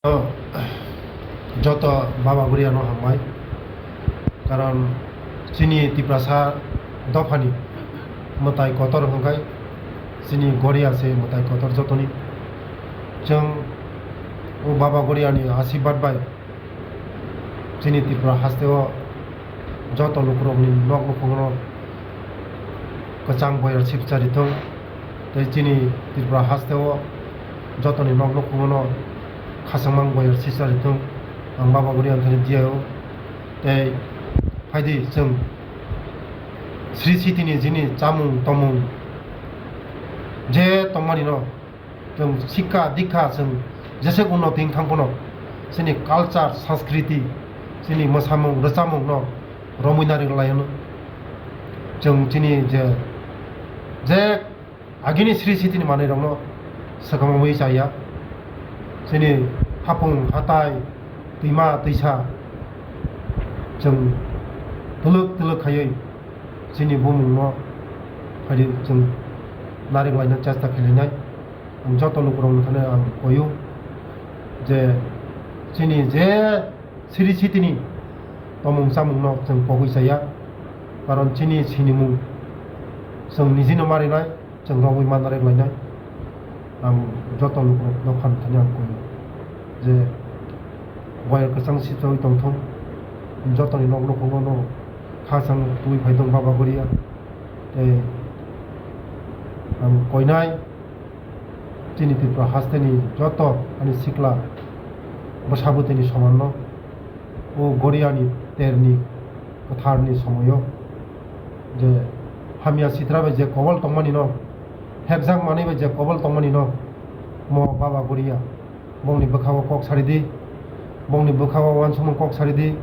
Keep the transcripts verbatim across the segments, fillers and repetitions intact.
Joto Baba Goriano hambai, karon chini Tiprasa dophani mwtai kotor hwnkhe chini Goria se mwtai kotor jotoni. Chwng o Baba Goriani asirwad bai chini Tripura hasteo joto lukurokni nok nukhungno kwchang boyar sipcha rithung, tei chini Tripura hasteo jotoni nok nukhungno khasangmang boyar sipcha rithung. Ang Baba Goria thani diyaio. Tei phaidi chwng Sri Sitini jini chamung tomung je tongmani no chwng sikha dikha chwng jesek unnoti wng thang phano chini culture, sanskriti, chini mwsamung rwchapmung no romwi nari lai hwno. Chwng chini je, je agini Sri Sitini manwi rokno swkang wi chaya. Chini hapung hatai, twima twisa chwng twlwk twlwk khaiwi chini bumungno phaidi chwng nari laina chesta khlainai. Ang joto lukurokno thani ang koyo je chini je Sri Sitini tomung chamungno chwng pogwi chaya, karon chini sinimung chwng nijino marinai, chwng romwi manna rek lainai. Ang joto lukurok dophani thani ang koyo je boyar kwchang sichawi tongthung, jotoni nok nukhungo no khasang twi phaithung Baba Goria. Tei ang koinai chini Tripura hasteni joto ani sikla bwsa bwtwini somanno o Goriani terni kwtharni somoyo je hamya sitra bai je kobol tongmani no, hepjak manwi bai je kobol tongmani no, mo Baba Goria bongni bwkhao kok saridi, bongni bwkhao uansukmung kok saridi,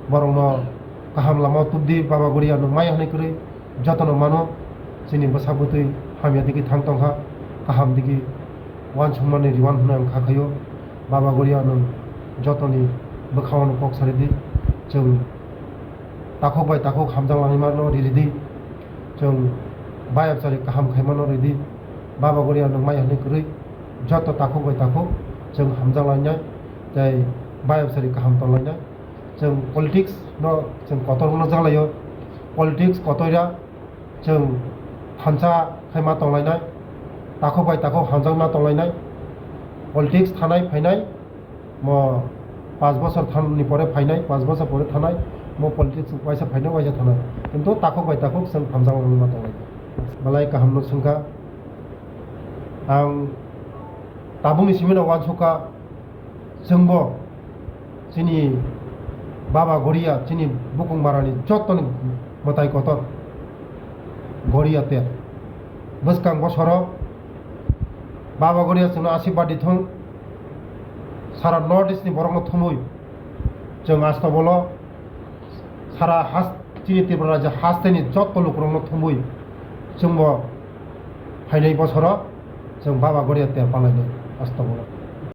borokno kaham lamao tubdi, Baba Goria nwng maya hwnwi kwrwi jotono mano, chini bwsa bwtwi hamya digi thang tongkha, kaham digi uansukmani riwan hwnwi ang kha khaio. Baba Goria nwng jotoni bwkhao kok saridi, chwng takhuk bai takhuk hamjak langmano riridi, chwng bayapchari kaham khaimano ridi, Baba Goria nwng maya hwnwi kwrwi joto takhuk bai takhuk chwng hamjak lainai tei bayapchari kaham tong lainai. Chwng politics no chwng kotor wngna jak laio. Politics kotoira chwng thansa khai ma tong lainai, takhuk bai takhuk hamjak ma tong lainai. Politics thanai phainai mo panch bochor thanni pore phainai, panch bochor pore thanai, mo politics waisa phainai, waisa thanai. Kintu takhuk bai takhuk chwng hamjak ma tong lainai. Belai kaham no swngkha. Ang tabukni simi no uansukha. Chwngbo chini Baba Goria, chini bukung barani jotoni mwtai kotor Goria ter. Bwskang bosoro Baba Goria chwngno asirwad di thung. Sara North East ni borokno thumui chwng asto bolo sara has-, chini Tripura rajya hasteni jotto lukurokno thumui chwngbo phainai bosoro chwng Baba Goria ter palainai asto bolo.